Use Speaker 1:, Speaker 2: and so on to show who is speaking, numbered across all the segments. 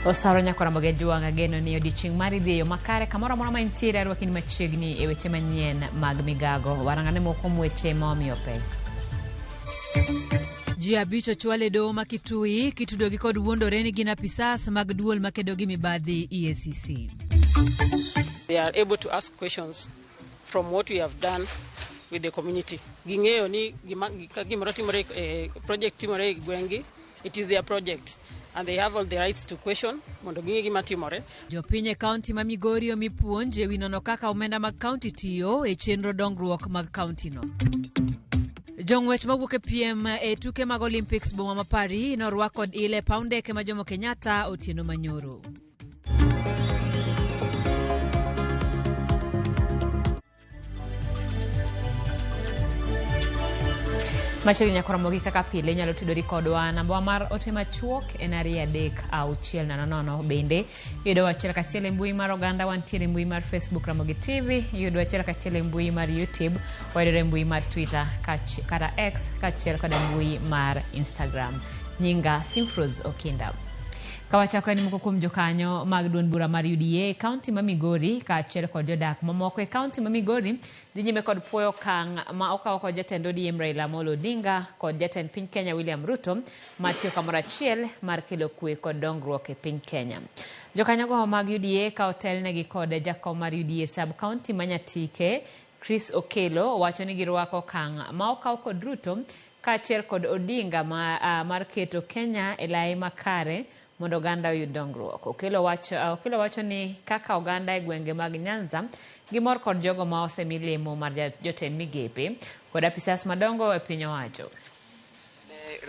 Speaker 1: Osaro nyakora Mogejuang' ageno ni odiochieng' mari dhi e yo makare kamoro amora ma intiere arwaki ni machiegni e weche manyien mag migago. Warangane moko kuom weche ma omiyo pek.
Speaker 2: Ji abich ochwal e doho ma Kitui kitudogi kod wuondore ni gin apisas mag duol makedo gi mibadhi EACC.
Speaker 3: They are able to ask questions from what we have done with the community. Ging'eyo ni ka gimoro timore e project timore e gweng'gi, it is their project and they have all the rights to question mondo ging'e gima timore.
Speaker 2: Jopiny e kaunti ma Migori omi puonj e wi nono kaka omenda mag kaunti tiyo e chenro dongruok mag kauntino. Jong'wech mawuok e piem e tuke mag Olympics boma ma Paris norwak kod ilo e paw ndeke ma Jomo Kenyatta otieno manyoro.
Speaker 1: Machiegni nyaka Ramogi kaka pile inyalo tudori kodwa namba mar ote machuok en 23600. Bende yudo achiel kachiel e mbui mar oganda, wantiere e mbui mar Facebook Ramogi TV, yudo achiel kachiel e mbui mar YouTube, wayudore e mbui mar Twitter kata X kaachiel kod mbui mar Instagram. Nyinga Simfruz Okinda. Kawachako en moko kuom jokanyo mag duond bura mar UDA e kaunti ma Migori kaachiel kod jodak mamoko e kaunti ma Migori dhi nyime kod puoyo okang' ma okaw kod jatend ODM Raila Amolo Odinga kod jatend piny Kenya William Ruto mar tiyo kamoro achiel mar kelo kwe kod dongruok e piny Kenya. Jokanyogo mag UDA ka otelnegi kod jakom mar UDA sub county ma Nyatike Chris Okelo wacho ni girwako okang' ma okaw kod Ruto kaachiel kod Odinga mar keto Kenya e lai makare mondo oganda oyud dongruok. Okelo wacho ni kaka oganda e gwenge mag Nyanza gimor kod jogo ma osemi lemo mar jotend migepe kod apisas madongo e piny owacho.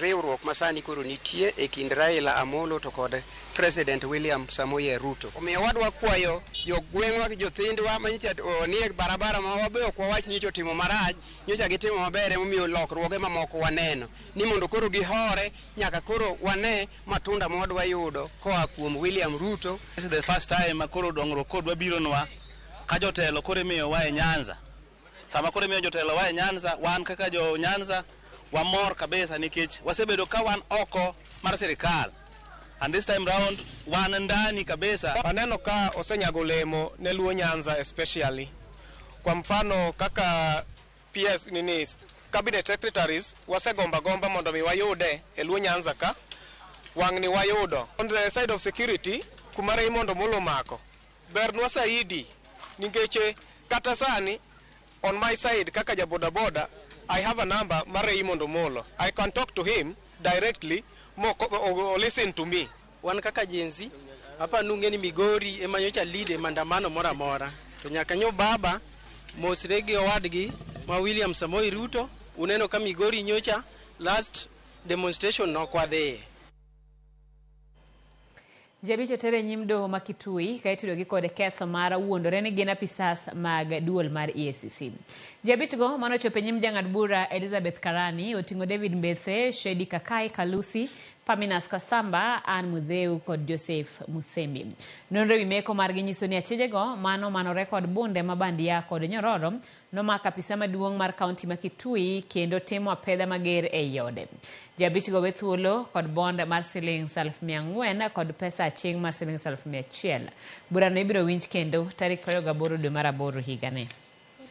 Speaker 4: Riwruok masani koro nitie e kind Raila Amolo to kod President William Samoei Ruto. Omiyo wadwa kwayo jogweng'wa gi jothindwa manyicha nie barabara ma wabe ok wawach nyocha otimo marach, nyocha gitimo maber, emomiyo lokruoge mamoko waneno ni mondo koro gihore nyaka koro wane matunda ma wadwa yudo koa kuom William Ruto.
Speaker 5: This is the first time ma koro dongruok kodwa bironwa ka jotelo koro imiyowa e Nyanza. Sama koro imiyo jotelo wa e Nyanza, wan kaka jo Nyanza wamor kabisa nikech wasebedo ka wan oko mar sirikal. And this time round wan ndani kabisa.
Speaker 6: Waneno ka osenyago olemo ne Luo Nyanza especially. Kwa mfano kaka PS nini cabinet secretaries wasegomba gomba mondo mi wayude e Luo Nyanza ka wang'ni wayudo. On the side of security kuma Raymond Omolo mako bernwa saidi nikech kata sani on my side kaka ja boda boda I have a number mar Raymond Omolo. I can talk to him directly mo o listen to me.
Speaker 7: Wan kaka Gen Z hapa nung'e ni Migori ema nyocha lead e maandamano moro amora. To nyaka nyo baba mosre gi owadgi ma William Samoei Ruto. Uneno ka Migori nyocha last demonstration nok wadhiye.
Speaker 1: Ji abich oter e nyim doho ma Kitui ka itudogi kod ketho mar wuondore ni gin apisas mag duol mar EACC. Ji abich go mane ochopo e nyim jang'ad bura Elizabeth Karani oting'o David Mbethe, Shedi Kakai Kalusi, Paminas Kasamba, Ann Mudheu kod Joseph Musembi. Nonro ewi meko margi nyiso ni achijego mano manore kod bunde ma bandia kod nyororo nomako apisa maduong' mar kaunti ma Kitui kendo timo apedha mager ei ode. Ji abich go we thuolo kod bond mar siling 4,000 kod pesa aching' mar siling 1,100. Burano ibiro winj kendo tarik 28 dwe mar aboro higani.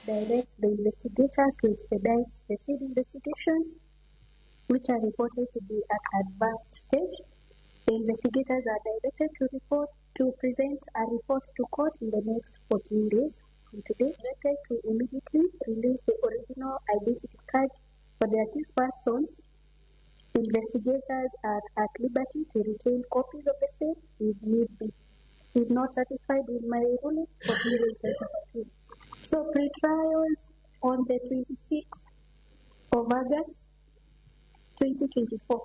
Speaker 8: Directs the investigators to expedite the said investigations, which are reported to be at advanced stage. The investigators are directed to present a report to court in the next 14 days. from today, directed to immediately release the original identity cards for the accused persons. Investigators are at liberty to retain copies of the same if need be. If not satisfied with my ruling, 14 days right of appeal. So pre-trials on the 26th of August, 2024.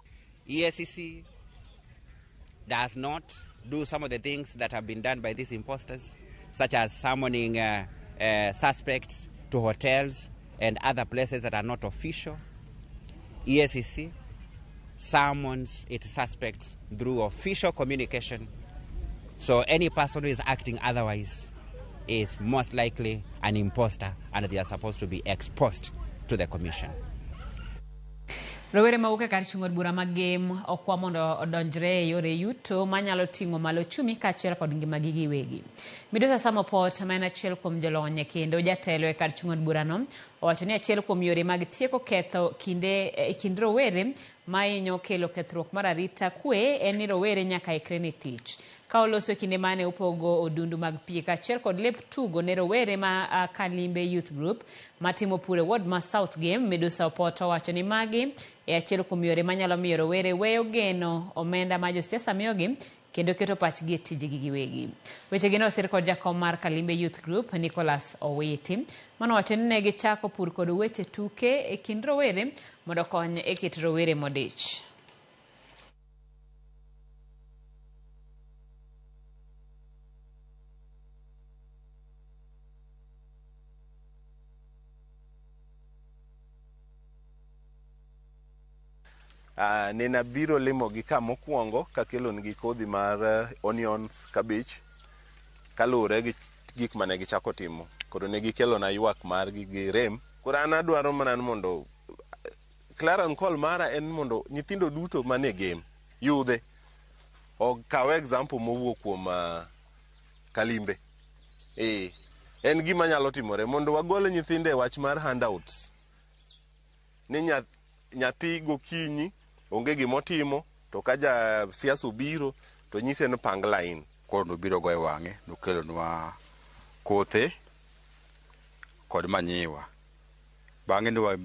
Speaker 9: EACC does not do some of the things that have been done by these imposters, such as summoning suspects to hotels and other places that are not official. EACC summons its suspects through official communication. So any person who is acting otherwise is most likely an imposter, and they are supposed to be exposed to the commission.
Speaker 1: Rowere mawuok e kar chung' od bura mag Gem okwa mondo odonjre e yore yuto manyalo ting'o malo ochumi kaachiel kod ngimagi giwegi. Midusa Sam Opot ma en achiel kuom jolony kendo jatelo e kar chung' od burano owacho ni achiel kuom yore mag tieko ketho kinde e kind rowere mahinyo kelo kethruok mar arita kwe en ni rowere nyaka ikre ne tich. Ka oloso e kinde mane opogo odundu mag pi kaachiel kod lep tugo ne rowere ma Kalimbe Youth Group matimo pur e ward ma South Gem, Midusa Opot owacho ni magi e achiel kuom yore manyalo miyo rowere weyo geno omenda ma josiasa miyogi kendo keto pachgi e tijegi giwegi. Wechegi ne osir kod jakom mar Kalimbe Youth Group Nicholas Owiti manowacho ni ne gichako pur kod weche tuke e kind rowere mondo okony e keto rowere modich.
Speaker 10: Nena biro limogi ka mokwongo kakelonegi kodhi mar onions, cabbage, kaluwore gi gik mane gichako timo. Koro ne gikelona ywak margi gi rem. Koro an adwaro mana ni mondo clarion call mara en mondo nyithindo duto mane Gem yudhe okaw example mowuok kuom Kalimbe. En gima nyalo timore mondo wagol nyithindo e wach mar handouts. Ni nyathi gokinyi onge gimotimo to ka ja siasa obiro to nyise ni pang line.
Speaker 11: Koro nobiro go e wang'e nokelonwa kothe kod manyiwa. Bang'e ne wa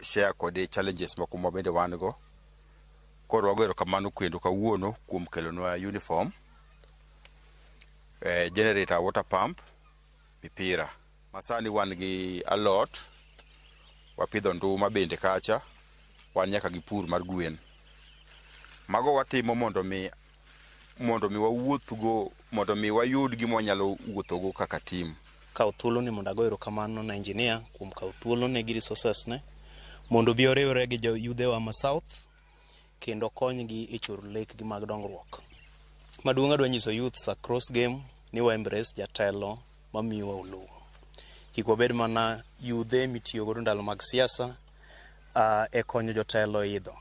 Speaker 11: share kode challenges moko ma bende wan go. Koro wago erokamano kendo kawuono kuom kelonwa uniform, generator, water pump, mipira. Masani wan gi alot, wapidho nduma bende kacha, wan nyaka gi pur mar gwen. Mago watimo mondo mi wawuothgo, mondo mi wayud gima wanyalo wuothogo kaka team.
Speaker 12: Kawo thuolo ni mondo ago erokamano na engineer kuom kawo thuolo ne gi resources ne mondo obi oriwre gi joyudhewa ma South kendo konygi e choro lekgi mag dongruok. Maduong' adwa nyiso youths across Gem ni wa embrace jatelo mamiyowa oluwo. Kik wabed mana yudhe mitiyo godo ndalo mag siasa e konyo jotelo idho.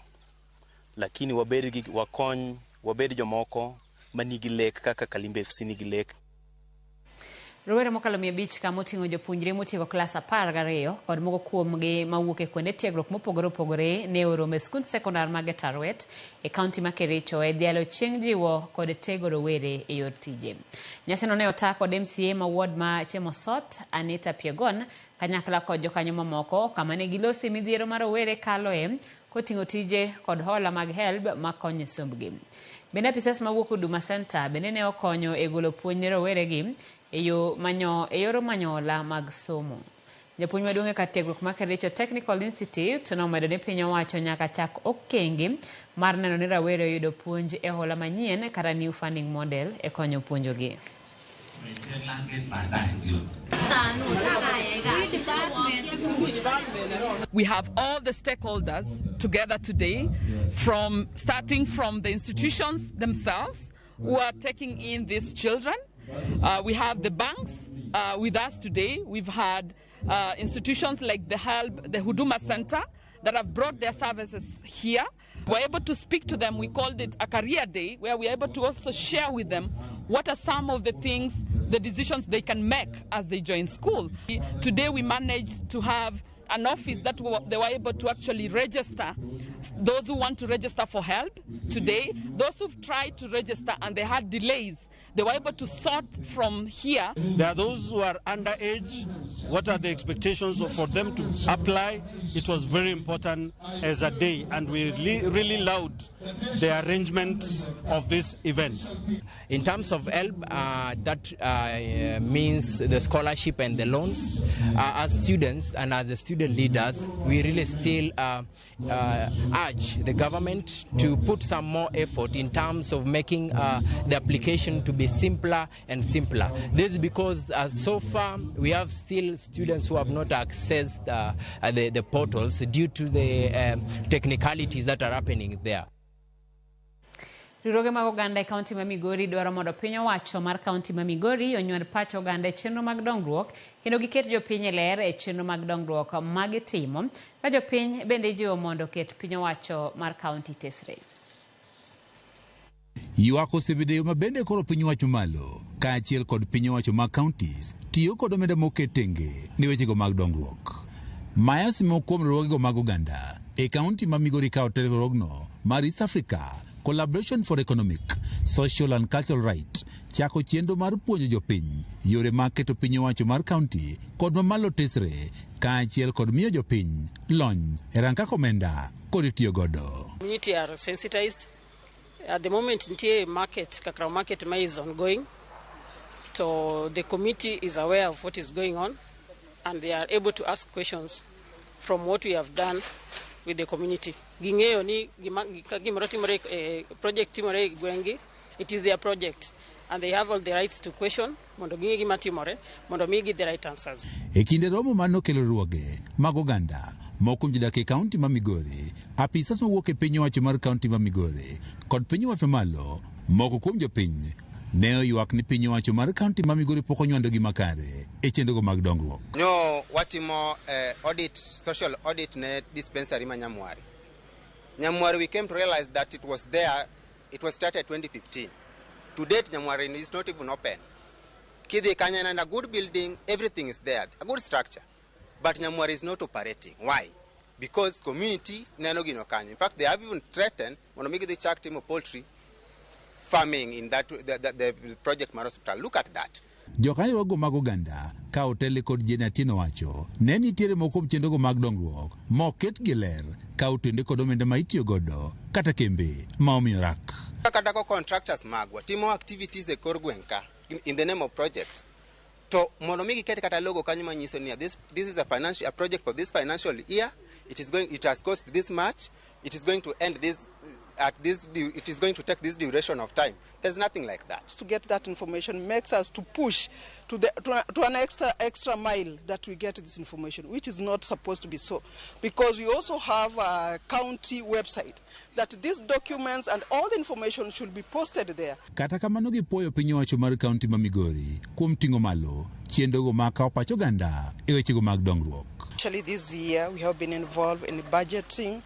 Speaker 12: Lakini wabed gi wakony, wabed jomoko manigi lek kaka Kalimbe FC nigi lek.
Speaker 1: Rowere mokalo 500 ka moting'o jopuonjre motieko klas 12 kod moko kuomgi mawuok e kuonde tiegruok mopogore opogore ne oromo e skund sekondar mag Tarwet e kaunti ma Kericho e dhialo chieng' jiwo kod tego rowere e yor tije. Nyasino ne ota kod MCA ma ward ma Chemosot Anita Piegon kanyakla kod jokanyo mamoko kama ne gilose midhiero ma rowere kaloe koting'o tije kod hola mag HELB makonyo e sombgi. Bende apisas mawuok Huduma Center bende ne okonyo e golo puonj ne roweregi e yor manyola mag somo. Japuonj maduong' e kar tiegruok ma Kericho Technical Institute nomedo ni piny owacho nyaka chak okenge mar neno ni rawere oyudo puonj e hola manyien kata new funding model e konyo puonjogi.
Speaker 13: We have all the stakeholders together today, from starting from the institutions themselves who are taking in these children. We have the banks with us today. We've had institutions like the HELB, the Huduma Center, that have brought their services here. We're able to speak to them. We called it a career day, where we're able to also share with them what are some of the things, the decisions they can make as they join school. Today we managed to have an office that they were able to actually register those who want to register for help today, those who've tried to register and they had delays, They were able to sort from here.
Speaker 14: There are those who are underage. What are the expectations for them to apply? It was very important as a day, and we really, really loved the arrangement of this event.
Speaker 15: In terms of help, that means the scholarship and the loans. As students and as the student leaders, we really still urge the government to put some more effort in terms of making the application to be simpler and simpler. This is because so far we have still students who have not accessed the portals due to the technicalities that are happening there.
Speaker 1: Riwruoge mag oganda e kaunti ma Migori dwaro mondo piny owacho mar kaunti ma Migori onywand pach oganda e chenro mag dongruok kendo giket jopiny e ler e chenro mag dongruok magitimo ka jopiny bende ijiwo mondo oket piny owacho mar kaunti tesre.
Speaker 16: Ywak osebedo e yo ma bende koro piny owacho malo kaachiel kod piny owacho mag counties tiyo kod omenda moket tenge ne wechego mag dongruok. Mayasi moko kuom riwruogego mag oganda e kaunti ma Migori ka otel riwruogno mar East Africa Collaboration for Economic, Social and Cultural Right chako chenro mar puonjo jopiny yore mag keto piny owacho mar kaunti kod mamalo tesre kaachiel kod miyo jopiny lony e rang kaka omenda kod itiyo godo.
Speaker 3: Community are sensitized. At the moment, nitie market, Kakrao market ma is ongoing. So the committee is aware of what is going on and they are able to ask questions from what we have done with the community. Ging'eyo ni ka gimoro timore, project timore e gweng'gi, it is their project and they have all the rights to question mondo ging'e gima timore mondo migi the right answers.
Speaker 16: E kinde romo mane okelo riwruoge mag oganda moko kuom jodak e kaunti ma Migori, apisas mawuok e piny owacho mar kaunti ma Migori kod piny owacho malo, moko kuom jopiny ne oywak ni piny owacho mar kaunti ma Migori pok onywando gi makare e chenrogo mag dongruok.
Speaker 4: Nyo watimo audit, social audit ne dispensary ma Nyamwari. Nyamwari, we came to realize that it was there, it was started 2015. To date, Nyamwari is not even open. Kidhi kanyo and a good building, everything is there, a good structure. But Nyamwari is not operating. Why? Because community neno gino kanyo. In fact, they have even threatened mondo mi gidhi chak timo poultry farming in that the project mar hospital. Look at that.
Speaker 16: Jokanyo mag oganda ka otele kod Jane Atieno wacho ne nitiere moko kuom chenrogo mag dongruok moket gi ler ka otende kod omenda ma itiyo godo kata kembe ma omiyo rak.
Speaker 4: Kata ko contractors magwa timo activities e kor gweng' ka in the name of projects, to mondo mi giket kata logo kanyo manyiso ni this is a project for this financial year, it has cost this much, it is going to end this at this it is going to take this duration of time. There's nothing like that.
Speaker 17: To get that information makes us to push to an extra mile that we get this information, which is not supposed to be so, because we also have a county website that these documents and all the information should be posted there.
Speaker 16: Kata kamano gipuoyo piny owacho mar kaunti ma Migori kuom ting'o malo chenrogo mag kawo pach oganda e wechego mag dongruok.
Speaker 17: Actually, this year we have been involved in the budgeting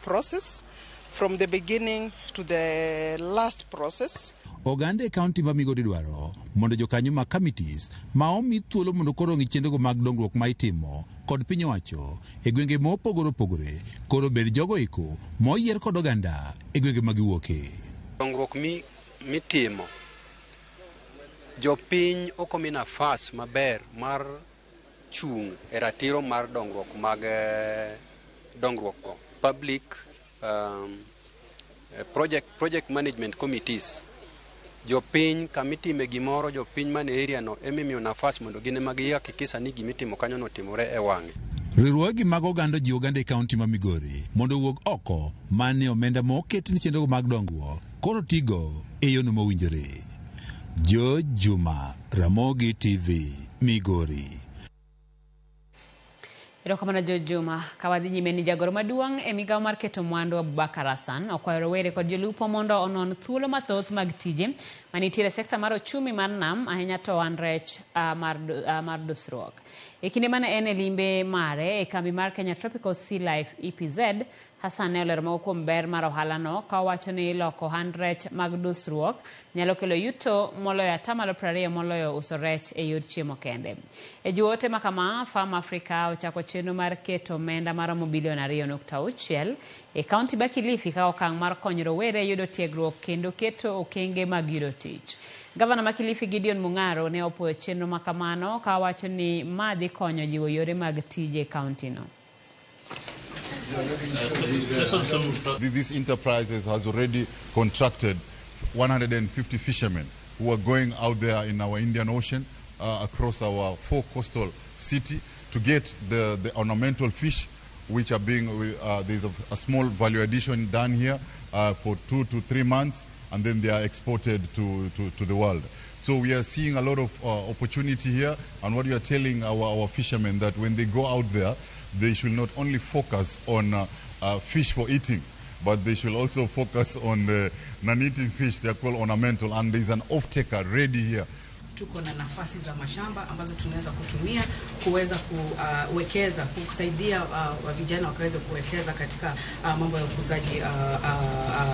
Speaker 17: process from the beginning to the last process.
Speaker 16: Oganda e kaunti ma Migori dwaro mondo jokanyo mag committees ma omi thuolo mondo koro ng'i chenrogo mag dongruok ma itimo kod piny owacho e gwenge mopogore opogore koro bed jogo eko moyier kod oganda e gwenge ma giwuoke.
Speaker 18: Dongruok mi mitimo jopiny ok omi nafas maber mar chung' e ratiro mar dongruok mag dongruok go. Public project management committees, jopiny kamitime gimoro, jopiny man e area no emimiyo nafas mondo gin ema gihakikisha ni gimitimo kanyo no otimore e wang'e.
Speaker 16: Riwruoge mag oganda jiwo oganda e kaunti ma Migori mondo owuog oko mane omenda moket ni chenrogo mag dongruok koro tigo e yono mowinjore. George Juma, Ramogi TV, Migori.
Speaker 1: Erokamano George Juma. Ka wadhi nyime ni jagoro maduong' e migawo mar keto mwandu Abubakar Hassan okwayo rowere kod jolupo mondo onon thuolo mathoth mag tije manitiere e sekta mar ochumi mar nam ahinya to wan rech mar dusruok. E kinde mane en e limbe mare e kambi mar Kenya Tropical Sea Life EPZ, Hassan ne olero moko kuom ber mar ohalano ka owacho ni loko ohand rech mag dusruok nyalo kelo yuto moloyo 20% moloyo uso rech e yor chiemo kende. E jiwo ote ma kama, Farm Africa ochako chenro chenro mar keto omenda maromo bilion 2.6 e kaunti ma Kilifi kaka okang' mar konyo rowere yudo tiegruok kendo keto okenge mag yudo tich. Gavana ma Kilifi Gideon Mung'aro ne opuoyo chenro ma kamano ka wacho ni ma dhi konyo jiwo yore mag tije e kaunti no.
Speaker 19: These enterprises has already contracted 150 fishermen who are going out there in our Indian Ocean across our four coastal city to get the ornamental fish, which are being, there's a small value addition done here for 2 to 3 months, and then they are exported to the world. So we are seeing a lot of opportunity here, and what we are telling our fishermen that when they go out there, they should not only focus on fish for eating, but they should also focus on the non-eating fish. They are called ornamental, and there's an off-taker ready here.
Speaker 20: Tuko na nafasi za mashamba ambazo tunaweza kutumia kuweza kuwekeza, kusaidia vijana wakaweza kuwekeza katika mambo ya ukuzaji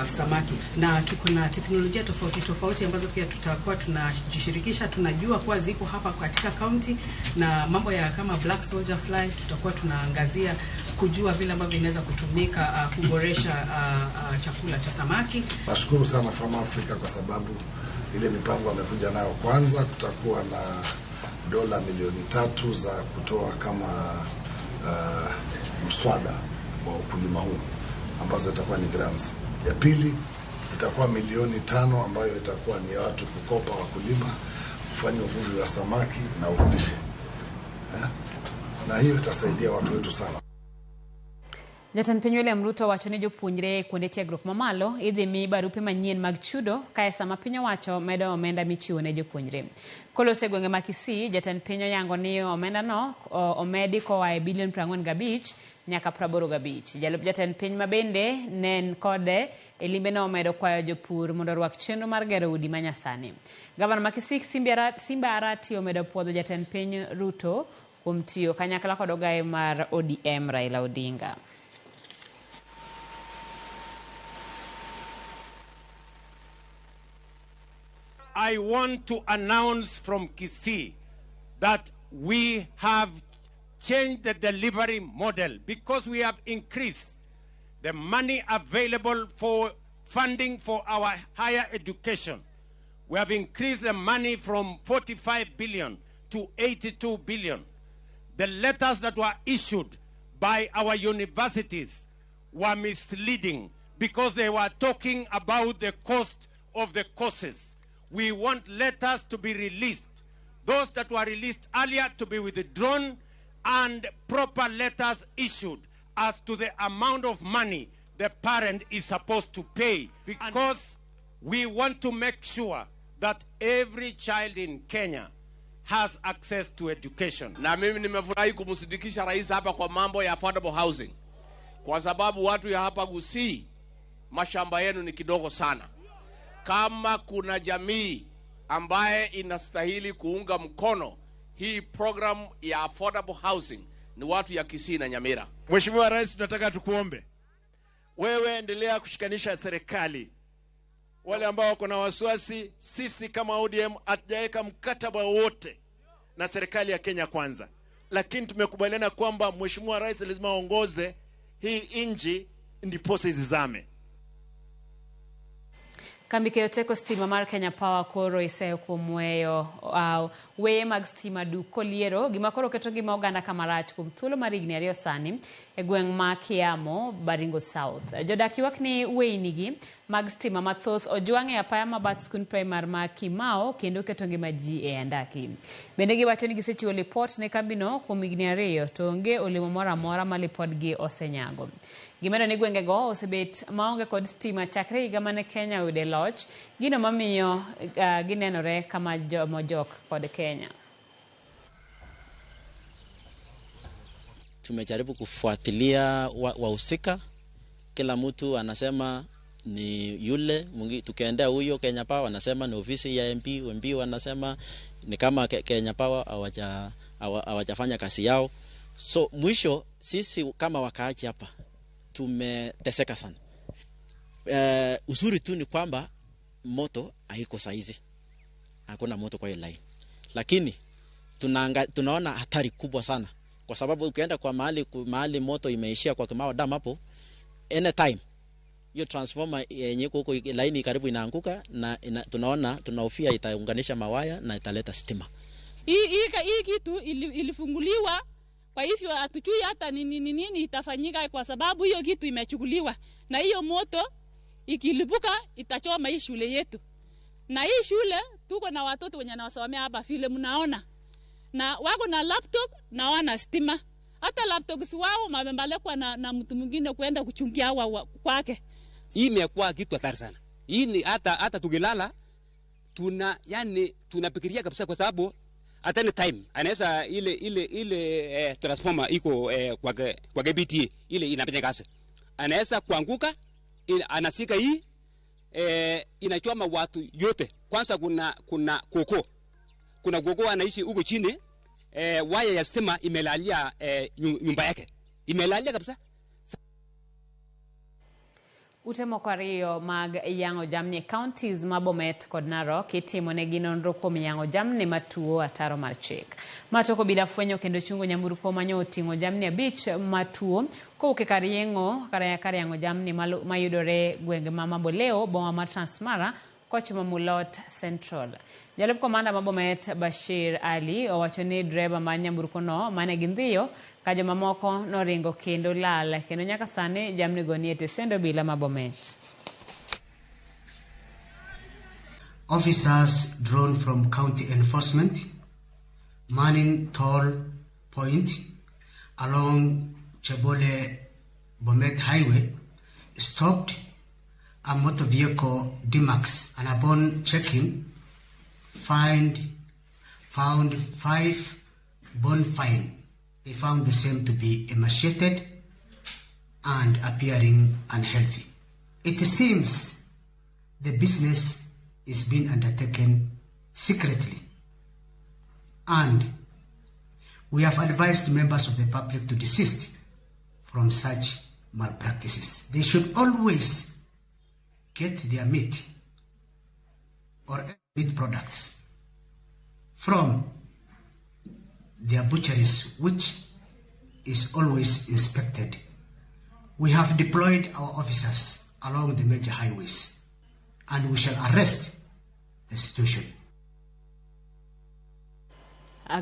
Speaker 20: samaki. Na tuko na teknolojia tofauti tofauti ambazo pia tutakuwa tunajishirikisha, tunajua kuwa ziko hapa katika county, na mambo ya kama black soldier fly tutakuwa tunaangazia kujua vile ambavyo inaweza kutumika kuboresha chakula cha samaki.
Speaker 21: Nashukuru sana Farm Africa kwa sababu ile mipango amekuja nayo. Kwanza kutakuwa na $3 milioni za kutoa kama mswada wa ukulima huu ambazo itakuwa ni grants. Ya pili itakuwa 5 milioni ambayo itakuwa ni watu kukopa wakulima kufanya uvuvi wa samaki na urudishe. Na hiyo itasaidia watu wetu sana.
Speaker 1: Jatend piny William Ruto wacho ni jopuonjre kuonde tiegruok mamalo idhi mi barupe manyien mag chudo kae sama piny owacho medo omenda michiwo ne jopuonjre. Kolose gwenge ma Kisii, jatend piny oyango ni omenda no omedi koa e bilion 45 nyaka 85. Jalup jatend piny ma bende ne en kode e limbe no omedo kwayo jopur mondo orwak chenro mar gero udi manyasani. Gavana ma Kisii Simba Arati omedo puodho jatend piny Ruto kuom tiyo kanyakla kod ogaye mar ODM Raila Odinga.
Speaker 22: I want to announce from Kisii that we have changed the delivery model because we have increased the money available for funding for our higher education. We have increased the money from 45 billion to 82 billion. The letters that were issued by our universities were misleading because they were talking about the cost of the courses. We want letters to be released. Those that were released earlier to be withdrawn and proper letters issued as to the amount of money the parent is supposed to pay. Because we want to make sure that every child in Kenya has access to education.
Speaker 23: Na mimi nimefurahi kumsidikisha rais hapa kwa mambo ya affordable housing. Kwa sababu watu ya hapa Gusii mashamba yenu ni kidogo sana. Kama kuna jamii ambaye inastahili kuunga mkono hii program ya affordable housing ni watu ya Kisii na Nyamira.
Speaker 24: Mheshimiwa Rais, tunataka tukuombe wewe endelea kushikanisha serikali. Wale ambao wako na wasiwasi, sisi kama ODM hatujaweka mkataba wote na serikali ya Kenya Kwanza, lakini tumekubaliana kwamba Mheshimiwa Rais lazima aongoze hii inji ndiposa izizame.
Speaker 1: Kambi keyo teko stima mar Kenya Power koro iseyo kuom weyo weye mag stima duk koliero gima koro keto ngima oganda kamarach kuom thuolo mar higni 2 sani e gweng' ma Kiamo, Baringo South. Jodak ywak ni weynigi mag stima mathoth ojwang' e apaya ma bath skund primar ma Kimao kendo keto ngima ji e andaki. Bende giwacho ni gisechiwo lipot ne kambino kuom higni 2 to onge olemo moro amora ma lipodgi osenyago. Gimedo ni gwengego osebet maonge kod stima chakre higa mane Kenya oyude loch, gino mamiyo ginenore kama jomojok kod Kenya.
Speaker 25: Tumejaribu kufuatilia wahusika, kila mtu anasema ni yule, tukiendea huyo Kenya Power anasema ni ofisi ya MP, MP wanasema ni kama Kenya Power hawajafanya kazi yao. So mwisho sisi kama wakaaji hapa tumeteseka sana. Uzuri tu ni kwamba moto haiko saizi. Hakuna moto kwa hiyo line. Lakini tunaona hatari kubwa sana Kwa sababu ukienda kwa mahali moto imeishia kwa Kimao Dam hapo, anytime hiyo transformer yenye iko huko laini karibu inaanguka na tunaona tunahofia itaunganisha mawaya na italeta stima.
Speaker 2: Hii kitu ilifunguliwa, kwa hivyo hatujui hata nini itafanyika, kwa sababu hiyo kitu imechukuliwa na hiyo moto ikilipuka itachoma hii shule yetu. Na hii shule tuko na watoto wenye wanasomea hapa vile mnaona, na wako na laptop na wana stima. Hata laptop si wao wamepelekwa na mtu mwingine kwenda kuchungia wao kwake.
Speaker 5: Hii imekuwa kitu hatari sana. Hii ni hata tukilala tunafikiria kabisa, kwa sababu at any time anaweza ile transformer iko kwa KBT ile inafanya kazi. Anaweza kuanguka, anasika hii inachoma watu yote. Kwanza kuna koko. Kuna koko anaishi huko chini, waya ya stima imelalia nyumba yake. Imelalia kabisa.
Speaker 1: Ute moko ariyo mag yang'o jamni e counties ma Bomet kod Narok itimo negi nonro kuom yang'o jamni matuo ataro mar chik. Ma tok obila fwenyo kendo chungo nyamburko manyo oting'o jamni 5 matuo kowuok e kar yeng'o kar yang'o jamni mayudore gwenge ma Mamboleo, boma mar Transmara kochomo Mulot Central. Jalup komanda ma Bomet Bashir Ali owacho ni dreba mar nyamburko no mane gindhiyo ka jomamoko noringo kendo lal, kendo nyaka sani jamni go nie tesend obila ma Bomet.
Speaker 6: Officers drawn from county enforcement manning toll point along Chebole Bomet Highway stopped a motor vehicle D-Max and upon checking found 5 bonfire. They found the same to be emaciated and appearing unhealthy. It seems the business is being undertaken secretly, and we have advised members of the public to desist from such malpractices. They should always get their meat or meat products from their butcheries, which is always inspected. We have deployed our officers along the major highways, and we shall arrest the situation.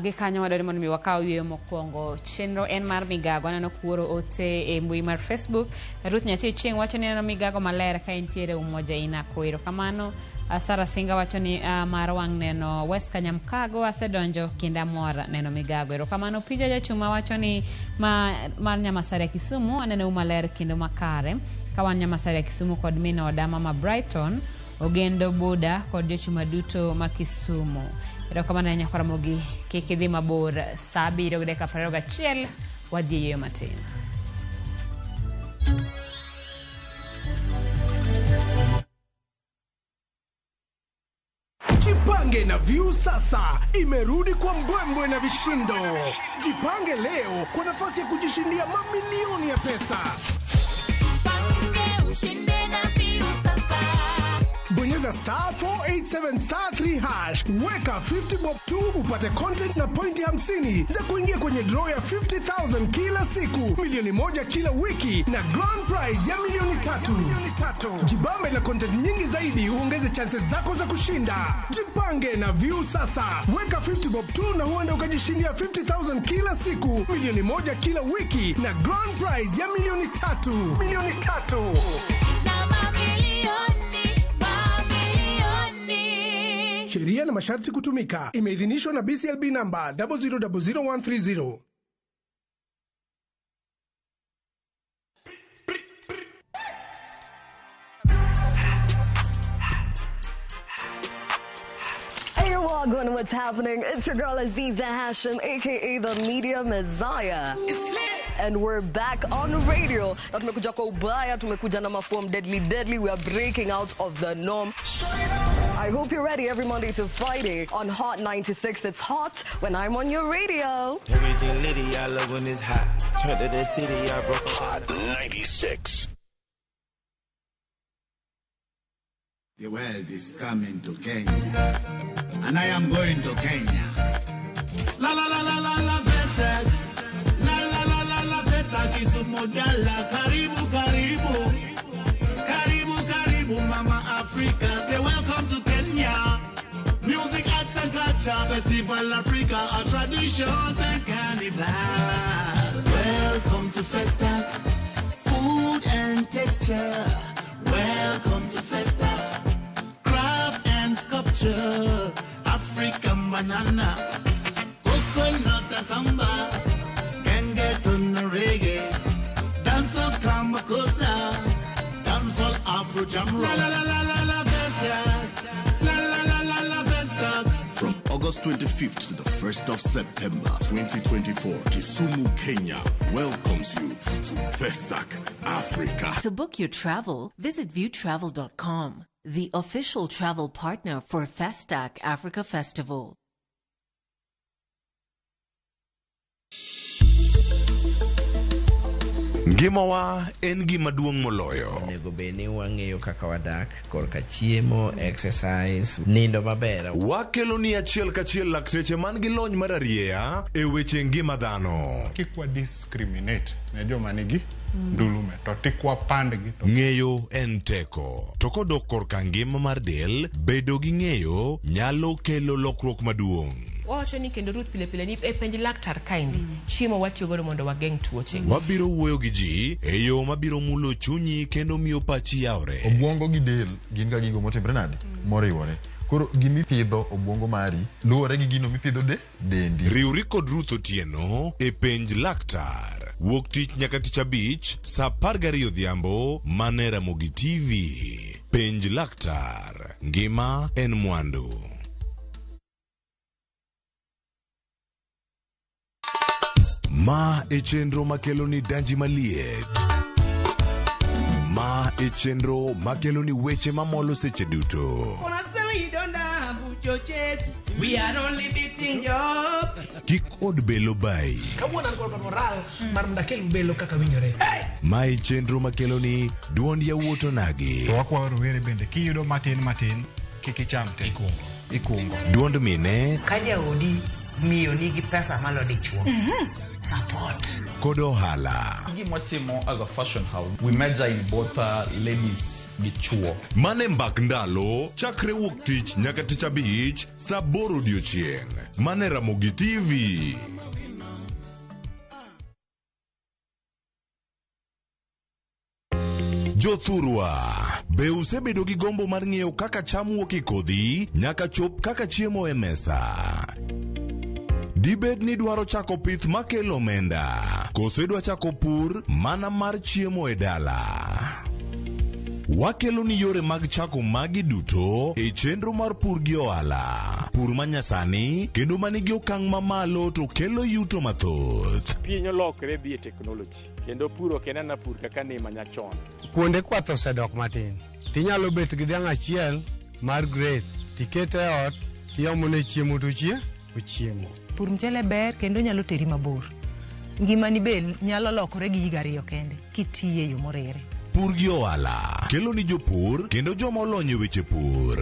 Speaker 1: Gikanyo wadwaro mondo mi wakaw yueyo mokwongo. Chenro en mar migago. Aneno kuoro ote e mbui mar Facebook. Ruth Nyathi Ochieng' wacho ni aneno migago maler ka entiere Umoja Inako. Erokamano. Sara Singa wacho ni mar wang' neno West Kanyamkago asedonjo kendo amor neno migago. Erokamano. Pija Jachuma wacho ni mar Nyamasare Kisumu aneno maler kendo makare. Ka wan Nyamasare Kisumu kod min oda Mama Brighton Ogendo Buda kod jochuma duto ma Kisumu. Erokamano ahinya Ramogi, kik idhi mabor. 7:21 wadhi e yueyo matin.
Speaker 7: Jipange na View sasa imerudi kwa mbwembwe na vishindo. Jipange leo kwa nafasi ya kujishindia mamilioni ya pesa.
Speaker 8: Jipange ushinde na View sasa.
Speaker 7: Bonyeza star 487 star 3 hash, weka 50 bob 2 upate content na pointi 50 za kuingia kwenye draw ya 50,000 kila siku, milioni 1 kila wiki na grand prize ya milioni 3. Jibambe na content nyingi zaidi uongeze chances zako za kushinda. Jipange na View sasa, weka 50 bob 2 na huenda ukajishindia 50,000 kila siku, milioni 1 kila wiki na grand prize ya milioni 3. Milioni 3. Sheria na masharti kutumika. Imeidhinishwa na BCLB namba 0000130.
Speaker 26: Hey, welcome. What's happening? It's your girl Aziza Hashim, aka the Media Messiah. And we're back on radio. Na tumekuja kwa ubaya, tumekuja na maform deadly deadly. We are breaking out of the norm. I hope you're ready every Monday to Friday on Hot 96. It's hot when I'm on your radio.
Speaker 27: Everything litty, I love when it's hot. Turned to the city, I broke
Speaker 28: Hot 96.
Speaker 29: The world is coming to Kenya, and I am going to Kenya.
Speaker 27: La la la la la la, best.
Speaker 3: Dala, karibu, karibu. Karibu, karibu, Mama Africa. Say welcome to Kenya. Music, arts and culture, Festival Africa, our traditions and carnival. Welcome to Festac, food and texture. Welcome to Festac, craft and sculpture. African banana, coconut and samba, genge to reggae, dancehall kamakosa, dancehall Afro jam rock. La la la la la Festac, la la la la la Festac.
Speaker 4: From August 25th to the 1st of September 2024, Kisumu, Kenya welcomes you to Festac Africa.
Speaker 9: To book your travel, visit viewtravel.com, the official travel partner for Festac Africa Festival.
Speaker 28: Ngimawa en gima duong' moloyo.
Speaker 10: Onego bed ni wang'eyo kaka wadak korka chiemo, exercise, nindo maber.
Speaker 28: Wakelo ni achiel kachiel lakteche man gi lony mar arieya e weche ngima dhano.
Speaker 11: Kik wa discriminate ne joma nigi ndulume to tik wapandgi.
Speaker 28: Ng'eyo en teko. To kodok korka ngima mar del, bedo gi ng'eyo nyalo kelo lokruok maduong'.
Speaker 12: Wawacho ni kendo Ruth pile pile ni e penj laktar kaendi chiemo watiyo godo mondo wageng' tuoche.
Speaker 28: Wabiro wuoyo gi ji e yo mabiro mulo chunyi kendo miyo pachi yawre.
Speaker 13: Obwongo gi del gin ga gigo motimre nade? Moriwore. Koro gimipidho obwongo mari luwore gi gino mipidho de dendi.
Speaker 28: Riwri kod Ruth Otieno e penj laktar. Wuok tich nyaka tich abich saa 12 odhiambo mane Ramogi TV. Penj laktar. Ngima en mwandu. Ma e chenro makelo ni danji maliet. Ma e chenro makelo ni weche mamolo seche duto.
Speaker 14: We are only beating job.
Speaker 28: Kik od belo bai.
Speaker 14: Kawuono an kod moral mar mondo akel belo kaka winjore.
Speaker 28: Ma e chenro makelo ni duond yawuot onagi.
Speaker 15: To wakwayo rowere bende kiyudo matin matin kik icham te. Ikungo.
Speaker 28: Duond mine.
Speaker 14: Ka jaodi miyo nigi pesa malo dichuo. Support.
Speaker 28: Kod ohala.
Speaker 30: Gima watimo as a fashion house, we major in both ladies gi chuo.
Speaker 28: Mane mbak ndalo chakre wuok tich nyaka tich abich saa 8 odiochieng'. Mane Ramogi TV. Jothurwa, be usebedo gi gombo mar ng'eyo kaka cham wuok e kodhi nyaka chop kaka chiemo e mesa? Dibed ni dwaro chako pith makelo omenda, koso idwa chako pur mana mar chiemo e dala? Wakelo ni yore mag chako magi duto e chenro mar pur gi ohala. Pur manyasani kendo manigi okang' mamalo to kelo yuto mathoth.
Speaker 31: Piny olokre dhi e teknoloji kendo pur ok en ana pur kaka ne manyachon.
Speaker 32: Kuonde kwath osedok matin. Tinyalo bet gi dhiang' achiel mar grade, tikete e ot, tiomone chiemo to ochiemo.
Speaker 33: Pur mchele ber kendo nyalo teri mabor. Ngimani be nyalo lokore gi higa ariyo kende kitiye yo moriere.
Speaker 28: Pur gi ohala kelo ni jopur kendo joma olony e weche pur.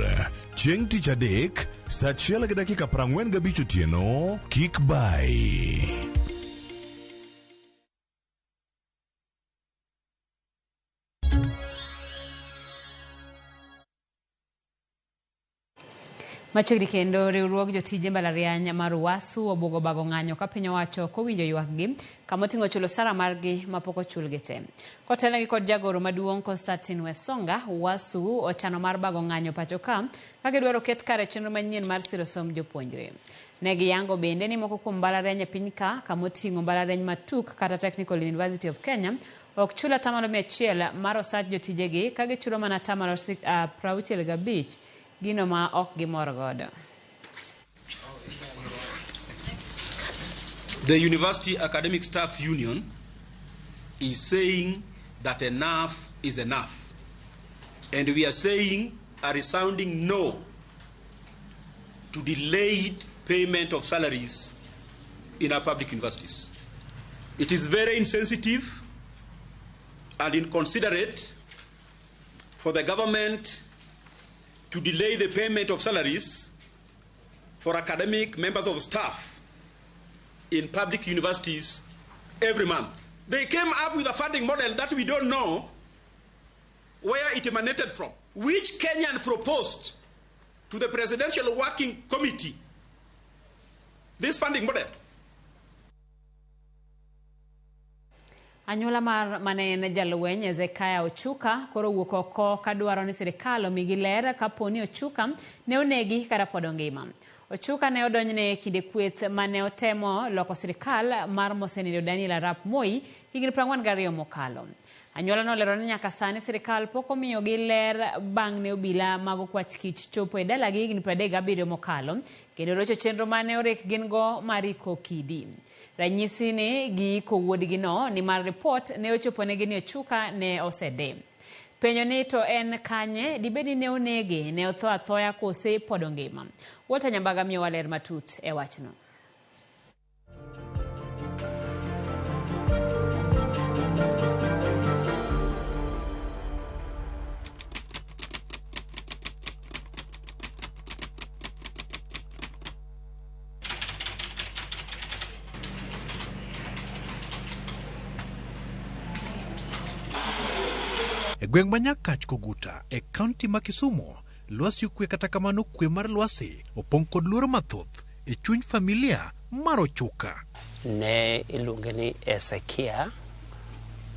Speaker 28: Chieng' tich adek saa 1:45 otieno kik bai.
Speaker 1: Machiegni kendo riwruog jotije mbalariany mar UASU obuogo bago ng'anyo ka piny owacho kowinjo ywakgi kama oting'o chulo osara margi mapok ochulgi te. Kotelnegi kod jagoro maduong' Constantine Wesonga, UASU ochano mar bago ng'anyo pacho ka gidwaro ket kare chenro manyien mar siro somb jopuonjre. Ne giyango bende ni moko kuom mbalariany e piny ka kama oting'o mbalariany ma TUK kata Technical University of Kenya ok chul 100% mar osach jotijegi ka gichulo mana 65% gino ma ok gimor godo.
Speaker 34: The University Academic Staff Union is saying that enough is enough. And we are saying a resounding no to delayed payment of salaries in our public universities. It is very insensitive and inconsiderate for the government to delay the payment of salaries for academic members of staff in public universities every month. They came up with a funding model that we don't know where it emanated from. Which Kenyan proposed to the Presidential Working Committee this funding model?
Speaker 1: Anyuola mar mane en jalweny Hezekiah Ochuka koro owuok oko kadwaro ni sirikal omigi ler kapo ni Ochuka ne onegi kata pod ongima. Ochuka ne odonjne e kinde kweth mane otemo loko sirikal mar mosenindo Daniel Arap Moi higni 42 mokalo. Anyuola nolero ni nyaka sani sirikal pok omiyogi ler bang' ne obila mag okwach kich chopo e dalagi higni 37 mokalo kendo rocho chenro mane orik gin go mar iko kidi. Ranyisi ni giiko wuodgino nimar ripot ne ochoponegi ni Ochuka ne osede. Penjo ni to en kanye dibed ni ne onege, ne otho athoya kose pod ongima. Walter Nyambaga miyowa ler matut e wachno.
Speaker 2: E gweng' ma Nyakach Koguta e kaunti ma Kisumu, lwasi okwe kata kamano kwe mar lwasi opong' kod luoro mathoth e chuny familia mar Ochuka.
Speaker 5: Ne iluonge ni Hezekia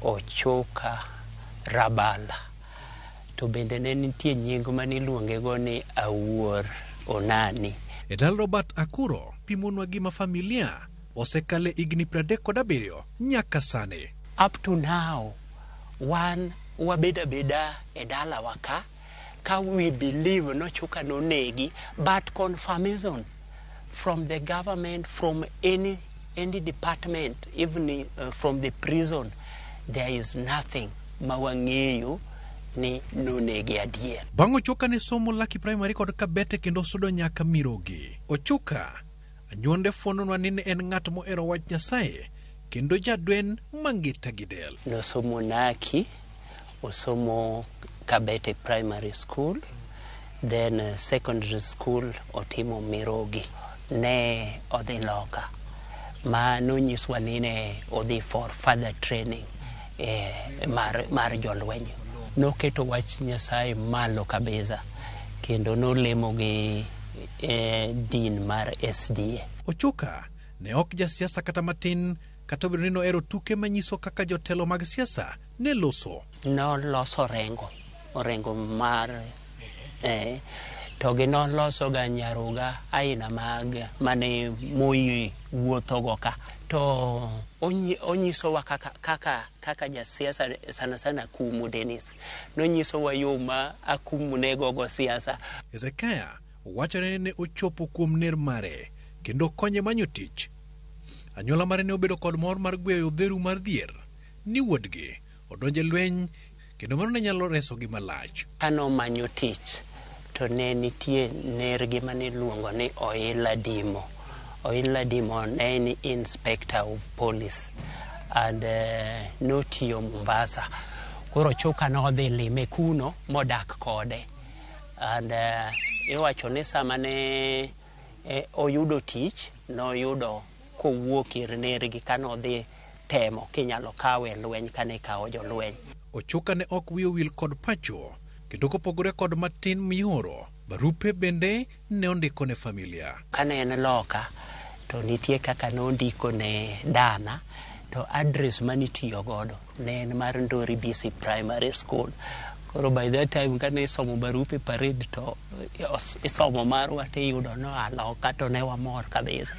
Speaker 5: Ochuka Rabala. To bende ne nitie nying mane iluongego ni Awuor Onani.
Speaker 2: E dala Robert Akuro pimonwa gima familia osekale higni 37 nyaka sani.
Speaker 5: Up to now, wan wabedo abeda e dalawa ka, ka we believe nochuka nonegi, but confirmation from the government, from any, any department, even from the prison, there is nothing ma wang'eyo ni nonegi adier.
Speaker 2: Bang' Ochuka ne somo Lucky Primary kod Kabete kendo sudo nyaka Mirogi. Ochuka, anyuonde fuononwa ni ne en ng'at mohero wach Nyasaye kendo jadwen mangita gi del.
Speaker 5: Nosomo Naki, osomo Kabete Primary School, then secondary school otimo Mirogi. Ne odhi loka, ma nonyiswa ni ne odhi for further training mar, mar jolweny. Noketo wach Nyasaye malo kabisa, kendo nolemo gi din mar SDA.
Speaker 2: Ochuka ne ok jasiasa kata matin kata obedo ni nohero tuke manyiso kaka jotelo mag siasa ne loso.
Speaker 5: Noloso orengo, orengo mar to gi noloso ga nyaruga aina mag mane Moi wuothogo ka. To onyisowa kaka, kaka, kaka jasiasa sana sana Akumu Dennis. Nonyisowa yo ma Akumu ne gogo siasa.
Speaker 2: Hezekiah wachore ni ne ochopo kuom ner mare kendo konye manyo tich. Anyuola mare ne obedo kod mor mar gweyo odheru mar dhier ni wuodgi odonjo e lweny kendo mano ne nyalo resogi malach.
Speaker 5: Kanomanyo tich to ne nitie nergi mane iluongo ni Oila Dimo. Oila Dimo ne en inspector of police and notiyo Mombasa. Koro Ochuka nodhi lime kuno modak kode. And iwacho ni sama ne oyudo tich, noyudo kowuok ir nergi kanodhi temo kinyalo kawe e lweny kane ikawo jolweny.
Speaker 2: Ochuka ne ok wiye owil kod pacho kendo kopogore kod matin mioro, barupe bende ne ondiko ne familia.
Speaker 5: Kane en loka to nitie kaka nondiko ne dana to address manitiyo godo ne en mar Ndori BC Primary School. Koro by that time kane isomo barupe parade to isomo marwa tiyudo noa loka to ne wamor kabisa.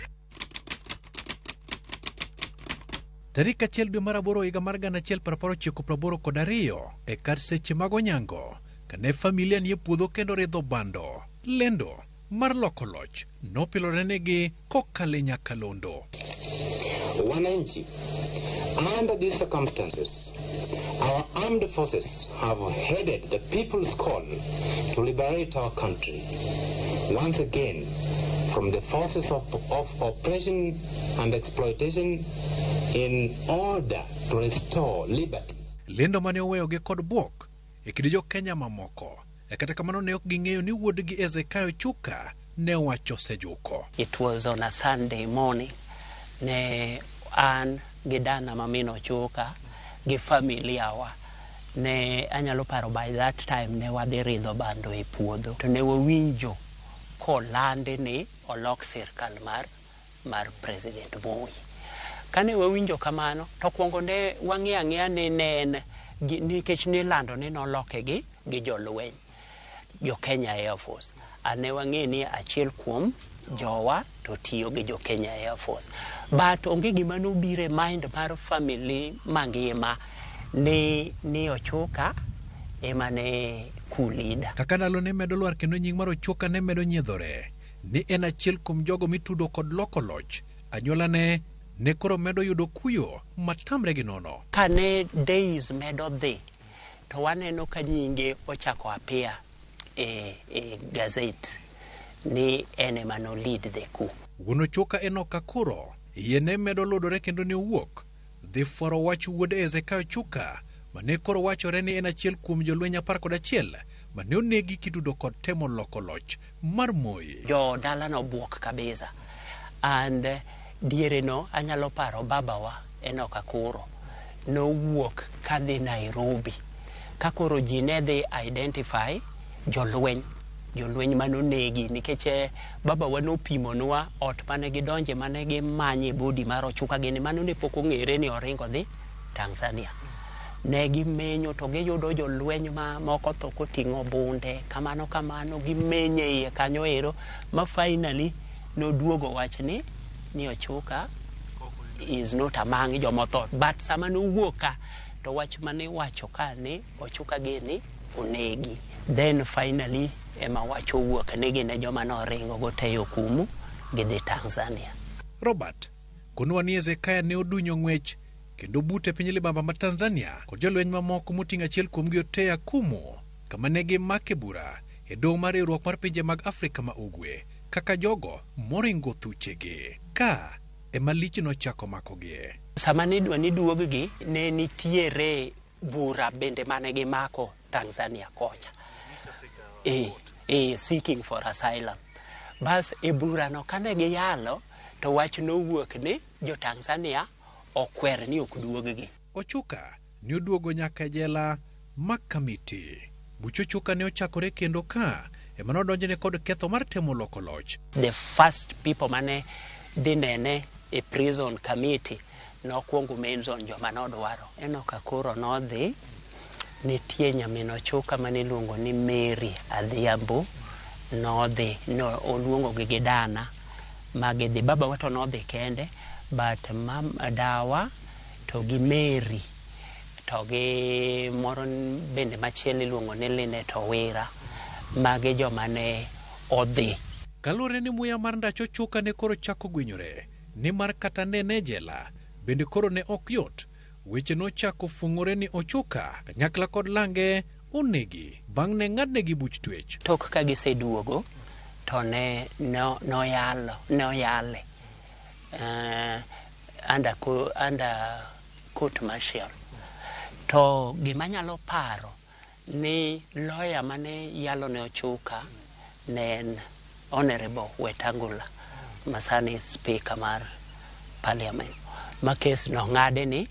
Speaker 2: Tarik 1 dwe mar 8 higa mar 1982 e kar seche mag onyango kane familia nie puodho kendo ridho bando. Lendo mar loko loch nopilore negi kokalo e nyakalondo.
Speaker 6: Wananchi, under these circumstances, our armed forces have heeded the people's call to liberate our country once again from the forces of oppression and exploitation in order to restore liberty.
Speaker 2: Lendo mane oweyogi kod bwok e kind jo Kenya mamoko. E kata kamano ne ok ging'eyo ni wuodgi Hezekiah Ochuka ne owacho osejuko.
Speaker 5: It was on a Sunday morning. Ne an gi dana ma min Ochuka gi familia wa ne anyalo paro by that time ne wadhi ridho bando e puodho to ne wawinjo kolandi ni olok sirkal mar President Moi. Kane wawinjo kamano to kwongo ne wang'eyo ang'eya ni ne en nikech nilando ni noloke gi jolweny jo Kenya Air Force. Ne wang'e ni achiel kuom jowa to tiyo gi jo Kenya Air Force. But onge gima nobiro e mind mar family mangima ni Ochuka ema ne coup leader.
Speaker 2: Kaka ndalo ne medo lwar kendo nying mar Ochuka ne medo nyiedhore, ni en achiel kuom jogo mitudo kod loko loch, anyuola ne koro medo yudo kuyo matamre gi nono.
Speaker 5: Kane days medo dhi, to waneno ka nyinge ochako appear e gazette ni en ema no lead the coup.
Speaker 2: Wuon Ochuka Enoch Akuro iye ne medo ludore kendo ne owuok dhi fwaro wach wuode Hezekiah Ochuka mane koro wachore ni en achiel kuom jolweny 11 mane onegi kitudo kod temo loko loch mar Moi.
Speaker 5: Jo dala nobuok kabisa. And diere no anyalo paro babawa Enoch Akuro nowuok kadhi Nairobi ka koro ji ne dhi identify jolweny manonegi nikech babawa nopimonwa ot mane gidonje mane gimanye body mar Ochuka gini mano ne pok ong'ere ni oringo dhi Tanzania. Ne gimenyo to giyudo jolweny ma moko tho koting'o bunde kamano kamano gimenyo iye kanyo ero ma finally noduogo wach ni Ochuka is not among jomotho. But sama nowuok ka to wach mane iwacho ka ni Ochuka gini onegi. Then finally ema wach owuok ni gin e joma noringo goteyo kumu gidhi Tanzania.
Speaker 2: Robert konwa ni Hezekiah ne odunyo ng'wech kendo bute piny libamba ma Tanzania kod jolweny mamoko moting'o achiel kuomgi Oteya Kumu kama ne gimake bura e doho mar riwruok mar pinje mag Afrika ma Ugwe kaka jogo moringo thuchegi. Ka ema lich nochako makogie.
Speaker 5: Sama nidwa ni duog-gi ne nitiere bura bende mane gimako Tanzania kocha. Seeking for asylum. Bas e burano kane giyalo to wach nowuok ni jo Tanzania okwer ni ok duog-gi.
Speaker 2: Ochuka ne oduogo nyaka e jela ma Kamiti. Buch Ochuka ne ochakore kendo ka ema nodonjne kod ketho mar temo loko loch.
Speaker 5: The first people mane dhi nene e prison committee nokwongo mention joma nodwaro. Enoch Akuro nodhi, nitie nyamin Ochuka mane iluongo ni Mary Adhiambo nodhi, no oluongo gi dana magidhi. Babawa to nodhi kende, but mam dawa to gi Mary to gi moro bende machielo iluongo ni Linet Owira, magi joma ne odhi.
Speaker 2: Kaluwore ni muya mar ndach Ochuka ne koro chako gwenyore, nimar kata ne e jela bende koro ne ok yot. Weche nochako fung'ore ni Ochuka kanyakla kod lange onegi bang' ne ng'adnegi buch twech.
Speaker 5: Tok ka giseduogo to ne noyale under court martial. To gima anyalo paro ni lawyer mane yalo ne Ochuka ne en Honorable Wetangula masani speaker mar parliament. Ma kes nong'ade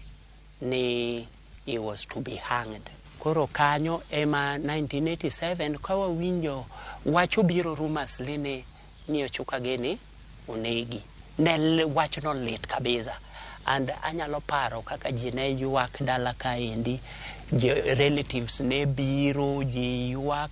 Speaker 5: ni he was to be hanged. Koro kanyo ema 1987 ka wawinjo wach obiro rumors ni Ochuka gini onegi. Ne wachno lit kabisa. And anyalo paro kaka ji ne ywak dala kaendi, relatives ne biro, ji ywak.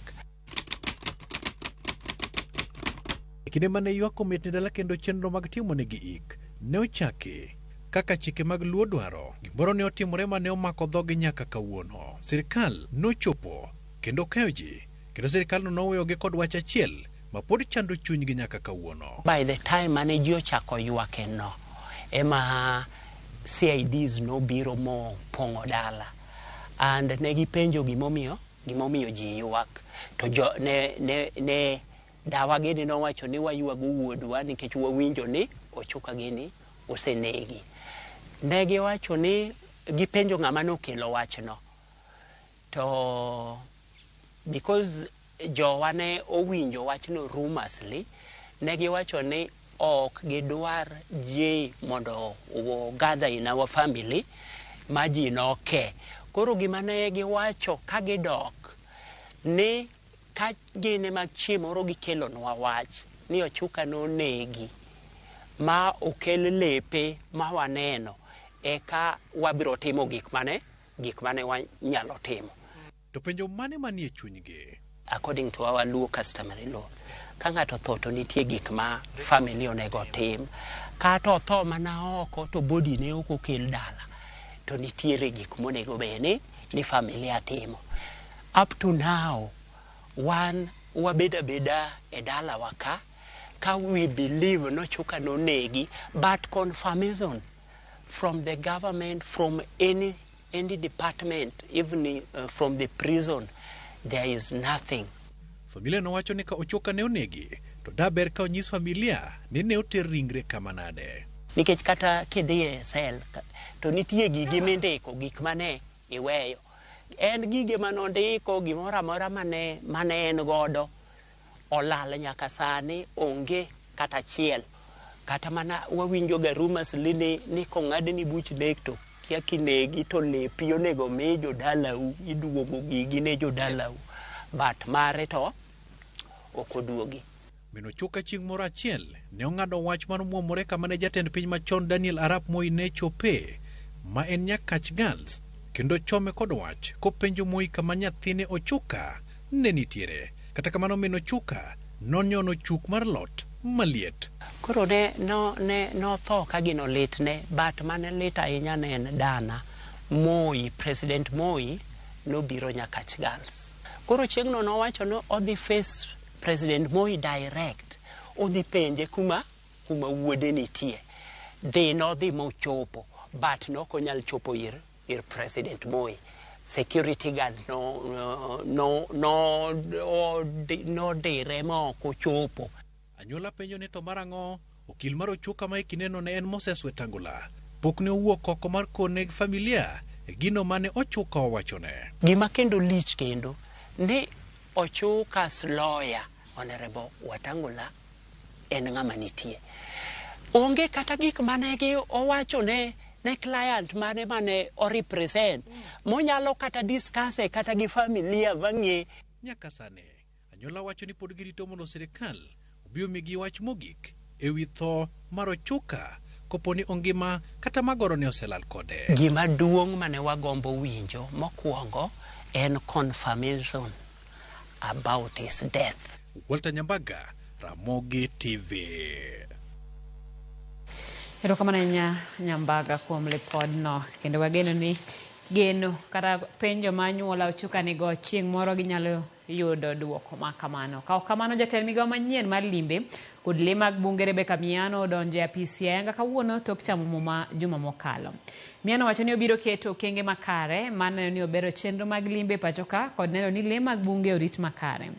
Speaker 2: E kinde mane ywak omit ne dala kendo chenro mag timo negi ik ne ochaki kaka chike mag Luo dwaro. Gimoro ne otimore mane omako dhogi nyaka kawuono. Sirkal nochopo kendo kayo ji, kendo sirkal no noweyogi kod wach achiel ma pod chando chunygi nyaka kawuono.
Speaker 5: By the time mane ji ochako ywake no, ema CIDs nobiro mopong'o dala. And ne gipenjo gimomiyo ji ywak. To jo ne dawa gini nowacho ni waywago wuodwa nikech wawinjo ni Ochuka gini osenegi. Ne giwacho ni gipenjo ng'ama nokelo wachno. To because jowa ne owinjo wachno rumorsly, ne giwacho ni ok gidwar ji mondo gather in our family ma ji noke. Koro gima ne giwacho ka gidok ni ka gin ema chieng' moro gikelonwa wach ni Ochuka nonegi ma okel lepe ma waneno eka wabiro timo gik mane wanyalo timo.
Speaker 2: To penjo mane manie chunygi?
Speaker 5: According to our Luo customary law, ka ng'ato otho to nitie gik ma family onego otim. Kata otho mana oko to body ne ok okel dala, to nitiere gik monego bed ni familia timo. Up to now, wan wabedo abeda e dalawa ka we believe nochuka nonegi, but confirmation from the government, from any department, even from the prison, there is nothing.
Speaker 2: Familia nowacho ni ka Ochuka ne onegi, to daber ka onyis familia ni ne oter ringre kama nade.
Speaker 5: Nikech kata kidhi e sel, to nitie gigi mindiko, gik mane iweyo. En gige manondiko, gimoro amora mane en godo, olal nyaka sani, onge kata achiel. Kata mana wawinjo ga rumors ni kong'adni buch nek to kia kinegi to lepi onego mi jodalau, iduogo gigi ne jodalau. But mare to ok oduogi.
Speaker 2: Min Ochuka chieng' moro achiel ne ong'ado wach mar muomore kama ne jatend piny machon Daniel Arap Moi ne chope, ma en Nyakach Girls, kendo chome kod wach kopenjo Moi kama nyathine Ochuka ne nitiere. Kata kamano min Ochuka nonyono chuk mar lot maliet.
Speaker 5: Koro ne notho ka gino litne, but mane lit ahinya ne en dana Moi, President Moi nobiro Nyakach Girls. Koro chieng'no nowacho ni odhi face President Moi direct, odhi penje kuma wuode nitie. Dhi nodhi mochopo, but nok onyal chopo ir President Moi. Security guard nodire ma ok ochopo.
Speaker 2: Anyuola penjo ni to marang'o okil mar Ochuka ma e kindeno ne en Moses Wetangula pok ne owuok oko mar kone familia e gino mane Ochuka owachone.
Speaker 5: Gima kendo lich kendo ni Ochuka's lawyer Honorable Wetangula en ng'ama nitie. Onge kata gik mane gi owacho ne client mane o represent monyalo kata discuss kata gi familia bang'e.
Speaker 2: Nyaka sani anyuola wacho ni pod girito mondo sirikal obi omigi wach mogik ewi tho mar Ochuka kopo ni ongima kata magoro ne oselal kode.
Speaker 5: Gima duong' mane wagombo winjo mokwongo en confirmation about his death.
Speaker 2: Walter Nyambaga, Ramogi TV.
Speaker 1: Erokamano ahinya Nyambaga kuom lipodno, kendo wageno ni geno kata penjo ma anyuola Ochuka nigo chieng' moro ginyalo yudo duoko ma kamano. Ka ok kamano, jatend migawo manyien mar limbe kod lee mag bunge Rebecca Miano odonjo e apisi ayanga kawuono tok chamo muma juma mokalo. Miano wacho ni obiro keto okenge makare mar neno ni obero chenro mag limbe pacho ka kod neno ni lee mag bunge orit makare.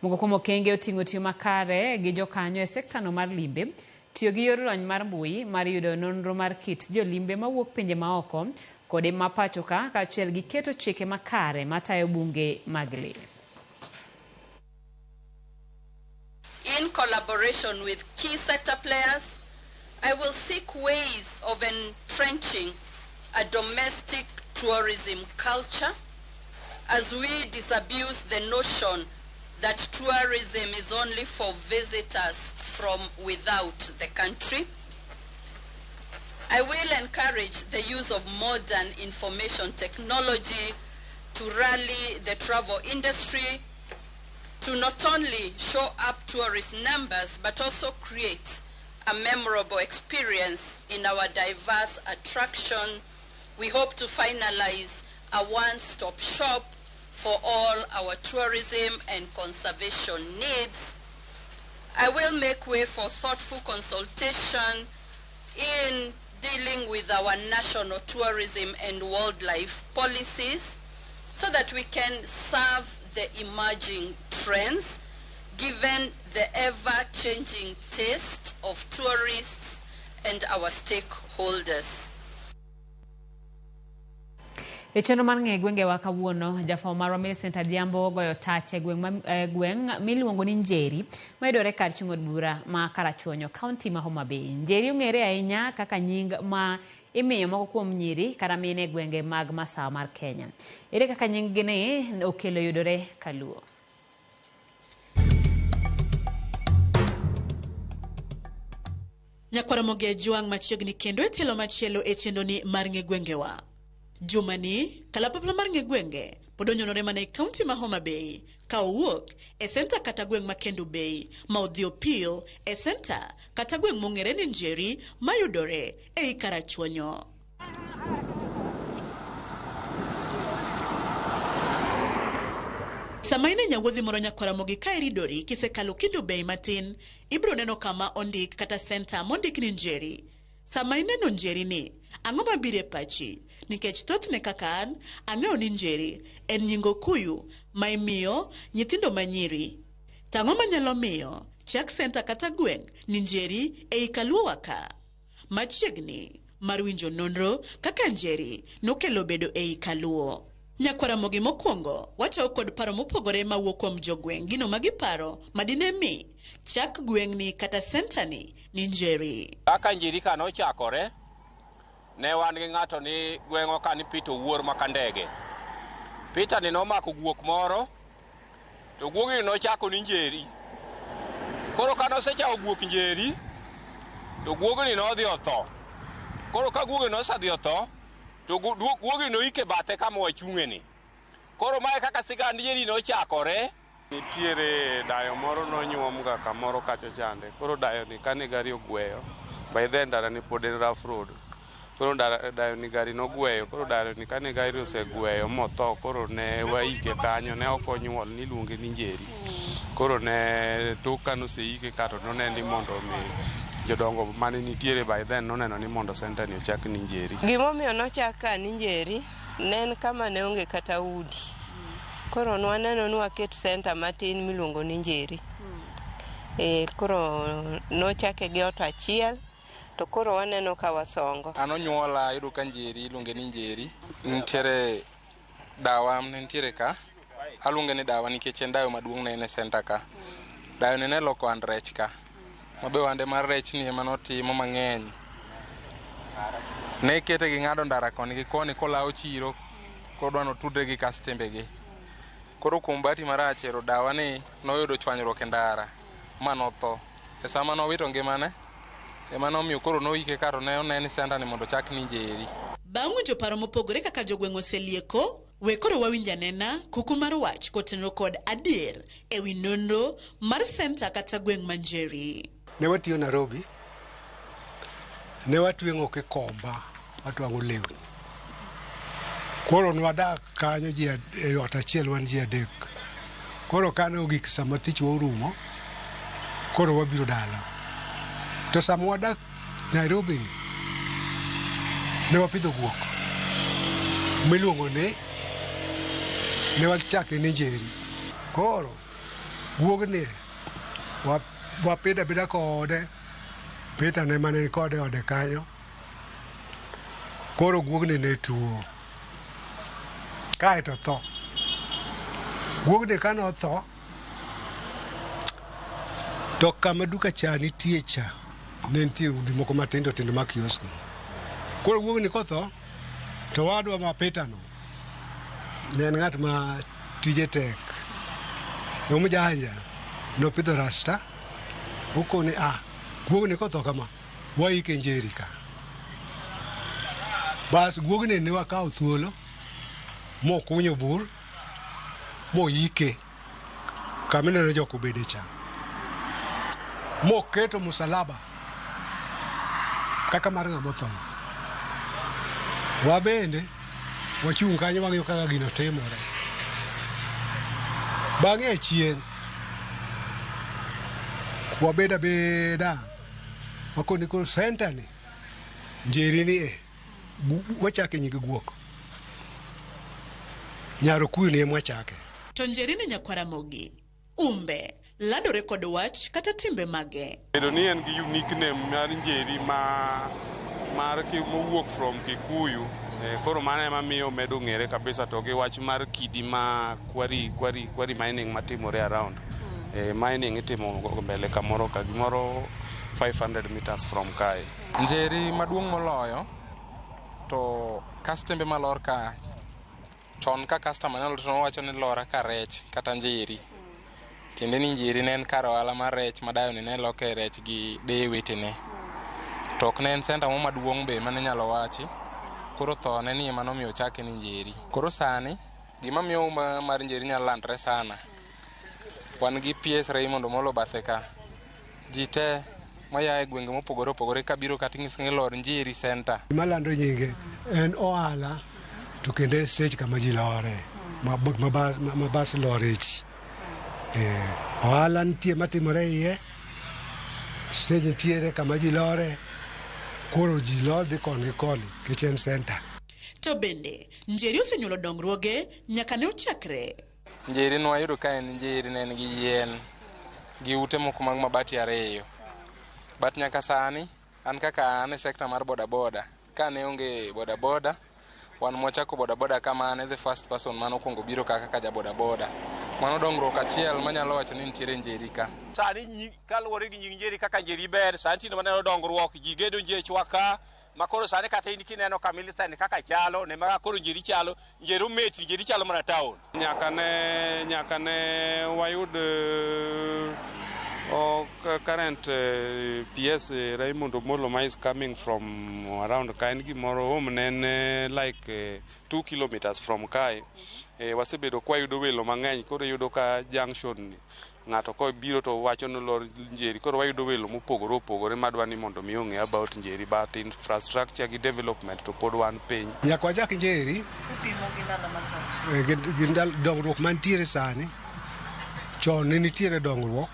Speaker 1: Moko kuom okenge oting'o tiyo makare gi jokanyo e sektano mar limbe, tiyo gi yor lony mar mbui mar yudo nonro mar kit jolimbe mawuok pinje maoko kod ma pacho ka, kaachiel gi keto chike makare matayo bunge mag lee.
Speaker 7: In collaboration with key sector players, I will seek ways of entrenching a domestic tourism culture as we disabuse the notion that tourism is only for visitors from without the country. I will encourage the use of modern information technology to rally the travel industry to not only show up tourist numbers, but also create a memorable experience in our diverse attraction. We hope to finalize a one-stop shop for all our tourism and conservation needs. I will make way for thoughtful consultation in dealing with our national tourism and wildlife policies so that we can serve the emerging trends given the ever-changing taste of tourists and our stakeholders.
Speaker 1: E chenro mar ng'e gwengewa kawuono, jafwambo marwa Millicent Adhiambo goyo tach e gweng' gweng' miluongo ni Njeri, mayudore kar chung' od bura ma Karachuonyo, kaunti ma Homa Bay. Njeri ong'ere ahinya kaka nying ma imiyo moko kuom nyiri kata mine e gwenge mag masawa mar Kenya. Ere kaka nying gi ni okelo yudore kaluo?
Speaker 8: Nyakwar Ramogi Ajwang' machiegni kendo e tielo machielo e chenroni mar ng'e gwengewa. Jumani, kalapapla mar ng'e gwenge pod onyonore mana e kaunti ma Homa Bay ka owuok e senta kata gweng' ma Kendu Bay ma odhi opiyo e senta kata gweng' mong'ere ni Njeri mayudore ei Karachuonyo. Sama in e nyawuodhi moro Nyakwar Ramogi ka iridori kisekalo Kendu Bay matin, ibiro neno kama ondik kata senta mondik ni Njeri. Sama ineno Njeri ni, ang'o mabiro e pachi? Nikech thothne kaka an, ang'eyo ni Njeri en nying okuyu ma imiyo nyithindo ma nyiri. To ang'o manyalo miyo chak senta kata gweng' ni Njeri ei Kaluowa ka? Machiegni mar winjo nonro kaka Njeri nokelo bedo ei Kaluo. Nyakwar Ramogi mokwongo wachako kod paro mopogore mawuok kuom jogweng' gino ma giparo ma dine mi chak gweng'ni kata sentani ni Njeri.
Speaker 16: Kaka Njeri ka nochakore, ne wan gi ng'ato ni gweng'wa ka ni Peter Owuor ma Kandege. Peter ni nomako guok moro, to guogni nochako ni Njeri. Koro ka nosechako guok Njeri, to guogni nodhi otho. Koro ka guogni nosedhi otho, to guogni noike bathe kama wachung'e ni. Koro mae kaka sigand Njeri nochakore.
Speaker 17: Nitiere dayo moro nonyuom ga kamoro kacha chande. Koro dayo ni kane gari ogweyo, by then ndara ni pod en rough road. Koro dayo ni gari nogweyo, koro dayo ni kane gari osegweyo motho, koro ne waike kanyo, ne ok onyuol, niluonge ni Njeri. Koro ne tok kane oseike ka to nonen ni mondo mi jodongo mane nitiere by then noneno ni mondo senta ni ochak ni Njeri.
Speaker 18: Gimomiyo nochak ka ni Njeri, ne en kama ne onge kata udi. Koro nwaneno ni waket senta matin miluongo ni Njeri. Koro nochake gi ot achiel, to koro waneno ka wasongo.
Speaker 19: An onyuola ayudo ka Njeri iluonge ni Njeri. Nitiere dawa ne nitiere ka. Aluonge ni dawa nikech en dayo maduong' ne en e senta ka. Dayo ni ne loko and rech ka. Mabe wande mar rech ni ema notimo mang'eny. Ne kete gi ng'ado ndara koni gi koni kolawo chiro kodwa notudre gi kastembege. Koro kuom bahati marach ero dawa ni noyudo chwanyruok e ndara ma notho. E sama nowito ngimane ema nomiyo koro noike ka to ne one ni senta ni mondo ochak ni Njeri.
Speaker 8: Bang' winjo paro mopogore kaka jogweng' oselieko, we koro wawinj anena kuku mar wach kotenore kod adier ewi nonro mar senta kata gweng' ma Njeri.
Speaker 32: Ne watiyo Nairobi, ne watweng'o kikomba, watwang'o lewni. Koro nwadak kanyo ji e ot achiel wan ji adek. Koro kane ogik sama tich wa orumo, koro wabiro dala. To sama wadak Nairobi ni, ne wapidho guok miluongo ni, ne wachake ni Njeri. Koro guogni wapidho apidha kode, Peter ne mane ni kode e ode kanyo. Koro guogni ne tuo. Kaeto tho. Guogni kane otho, to kama duka cha nitie cha, ne nitie udi moko matindo tindo ma kiosk. Koro guogni kotho, to wadwa ma Peter no, ne en ng'at ma tije tek. Omjanja, nopidho rasta, okone guogni kotho kama, waike Njeri ka. Bas guogni ne wakawo thuolo, mokunyo bur, moike kama ineno jok obede cha. Moketo musalaba kaka mar ng'ama otho. Wabende wachung' kanyo wang'iyo kaka gino timore. Bang'e achien wabedo abeda wakoni koro senta ni Njeri ni e wachake nying guok. Nyar Okuyu ni ema wachake.
Speaker 8: To Njeri ni nyakwar Ramogi, umbe landore kod wach kata timbe mage.
Speaker 17: Bedo ni en gi unique name mar Njeri ma mar mowuok from Kikuyu, Koro mano ema miyo medo ng'ere kabisa to gi wach mar kidi ma quarry mining matimore around. Mining itimo mbele kamoro ka gimoro 500 meters from kae.
Speaker 19: Njeri maduong' moloyo to kastembe malor ka chon ka customer nyalo to wacho ni lora ka rech kata njeri. Tiende ni njeri ne en kar ohala mar rech ma dayo ni ne loke rech gi deye wetene. To ok ne en senta mo maduong' be mane nyalo wachi. Koro tho ne ni ema nomiyo ochake ni Njeri. Koro sani gima miyo uma mar Njeri nyalo landre sana. Wan gi PS Raymond Omolo bathe ka. Ji te maya e gwenge mopogore opogore kabiro kata ing'iso ni lor Njeri center.
Speaker 32: Gima lando nyinge en ohala to kendo en stage kama ji lore ma bas lore ji. Ohala nitie matimore iye, stage nitiere kama ji lore, koro ji lor dhi koni gi koni nikech en center.
Speaker 8: To bende Njeri osenyuolo dongruoge nyaka ne ochakre.
Speaker 19: Njeri nwayudo ka en Njeri ne en gi yien gi ute moko mag mabati 2. But nyaka sani an kaka an e sekta mar bodaboda, ka ne onge bodaboda, wan mwachako bodaboda kama an e the first person mane okwongo biro kaka ja bodaboda. Mano dongruok achiel manyalo wacho ni nitiere Njeri ka.
Speaker 16: Sani kaluwore gi nying Njeri kaka Njeri ber, sani tinde waneno dongruok, ji gedo njechwa ka, ma koro sani kata in kineno ka Millicent kaka chalo, ne ma koro Njeri chalo, Njeri ometi, Njeri chalo mana town.
Speaker 17: Nyaka ne wayud current PS Raymond Omolo ma is coming from around ka en gimoro home ne en like 2 kilometers from kae. Wasebedo kwa yudo welo mang'eny, koro iyudo ka junction ni ng'ato kobiro to wacho ni lor Njeri, koro wayudo welo mopogore opogore madwa ni mondo mi ong'e about Njeri, but infrastructure gi development to pod wan piny.
Speaker 32: Nyaka wachak Njeri gi dongruok mantiere sani. Chon ne nitiere dongruok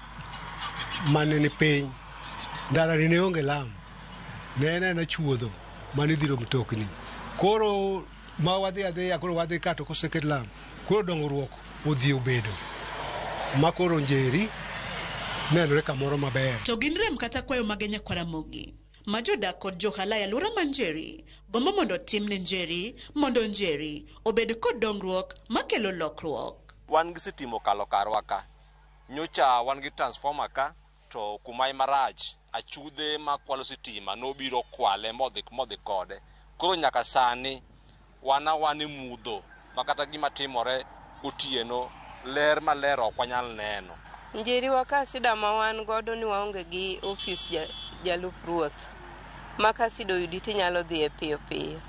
Speaker 32: mane ni piny, ndara ni ne onge lam, ne en aena chuodho mane idhiro mtokni. Koro ma wadhi adhiya, koro wadhi ka to koseket lam, koro dongruok odhi obedo ma koro Njeri nenore kamoro maber.
Speaker 8: To gin rem kata kwayo mage nyakwar Ramogi ma jodak kod johala e alwora ma Njeri gombo mondo otim ne Njeri mondo Njeri obed kod dongruok makelo lokruok.
Speaker 16: Wan gi sitima okalo karwa ka. Nyocha wan gi transformer ka to kuma marach achudhe makwalo sitima nobiro kwale modhi kode. Koro nyaka sani wan e mudho ma kata gima timore gotieno ler maler ok wanyal neno.
Speaker 18: Njeri wa ka sida ma wan godo ni waonge gi ofis jalup ruoth ma ka sida oyudi tinyalo dhiye piyo piyo,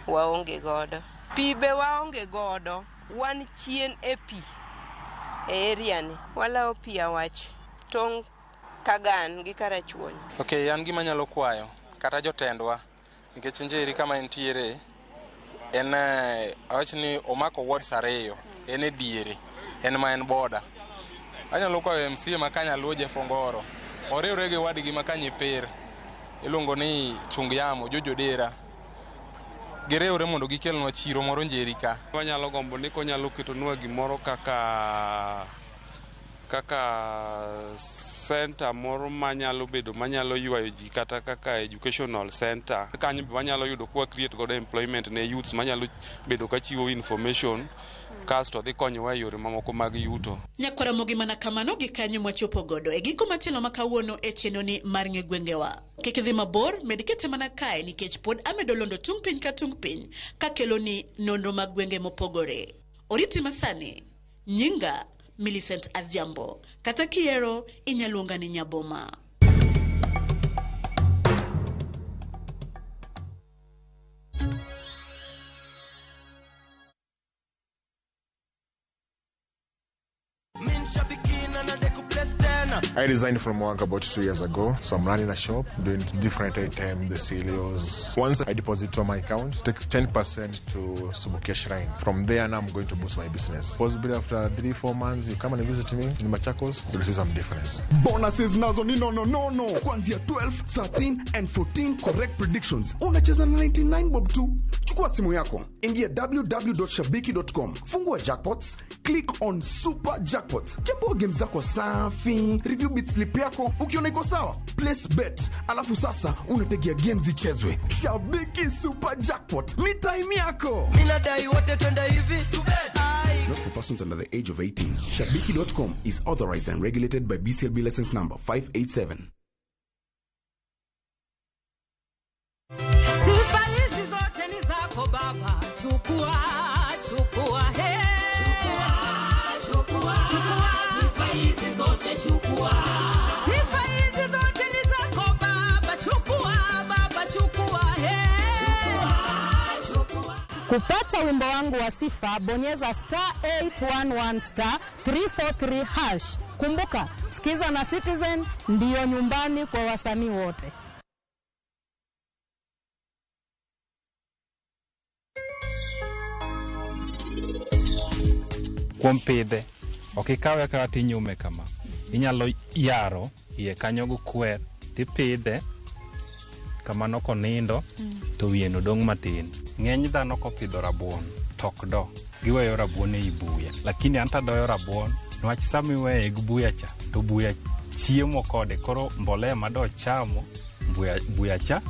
Speaker 18: waonge godo. Pi be waonge godo, wan chien e pi e area ni, walawo pi awach tong' Kagan gi Karachuonyo.
Speaker 19: Okay, an gima anyalo kwayo kata jotendwa nikech Njeri kama entiere en awach ni omako wards 2, en e diere, en ma en boda. Anyalo kwayo MCA ma Kanyaluo Jeff Ongoro oriwre gi wadgi ma Kanyiper iluongo ni Chung Yamo Jojo Dera, giriwre mondo gikelnwa chiro moro Njeri ka.
Speaker 17: Wanyalo gombo ni konyalo ketonwa gimoro kaka center moro manyalo bedo manyalo ywayo ji kata kaka educational center. Kanyo be wanyalo yudo kwa create godo employment ne youths manyalo bedo ka chiwo information kasto dhi konyowa e yore mamoko mag yuto.
Speaker 8: Nyakwar Ramogi mana kamano gi kanyo mwachopo godo e giko machielo ma kawuono e chenro ni mar ng'e gwengewa. Kik idhi mabor, med kete mana kae nikech pod amedo londo tung' piny ka tung' piny kakelo ni nonro mag gwenge mopogore. Oriti masani, nyinga Millicent Adhiambo, kata kiero inyaluonga ni Nyaboma.
Speaker 13: I resigned from work about 2 years ago, so I'm running a shop, doing different items, the cereals. Once I deposit to my account, takes 10% to Subukia Shrine. From there, now I'm going to boost my business. Possibly after 3-4 months, you come and visit me in Machakos, you'll see some difference.
Speaker 3: Bonuses nazo ni no. Kuanzia 12, 13 and 14 correct predictions. Unacheza na 99 bob tu. Chukua simu yako, ingia www.shabiki.com, fungua jackpots, Click on Super Jackpots. Chambua game zako safi, review bet slip yako, ukiona iko sawa, place bet. Alafu sasa unategea game zichezwe. Shabiki Super Jackpot, ni time yako.
Speaker 4: Mimi nadai wote twende hivi.
Speaker 3: Not for persons under the age of 18. Shabiki.com is authorized and regulated by BCLB license number 587.
Speaker 9: Sifa hizi zote ni zako Baba, chukua, chukua, he. Chukua, chukua, sifa hizi zote chukua. Sifa hizi zote ni zako Baba, chukua, Baba, chukua, he. Chukua, chukua.
Speaker 10: Kupata wimbo wangu wa sifa, bonyeza star 811 star 343 hash. Kumbuka, Sikiza na Citizen ndiyo nyumbani kwa wasanii wote.
Speaker 11: Kuom pidhe, ok ikawe akawa tinyume kama. Inyalo yaro iye kanyo gi kwer tipidhe kamano konindo to wiye no dong' matin. Ng'eny dhano kopidho rabuon to ok do, giweyo rabuon ei buya. Lakini an tadoyo rabuon niwach sama iweye gi buya cha to buya chiemo kode koro mbolea ma dochamo buya, buya cha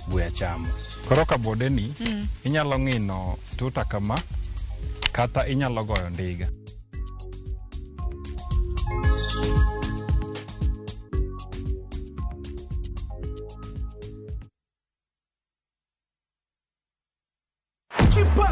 Speaker 11: buya chamo. Koro kabode ni inyalo ng'ino tuta kama kata inyalo goyo ndiga.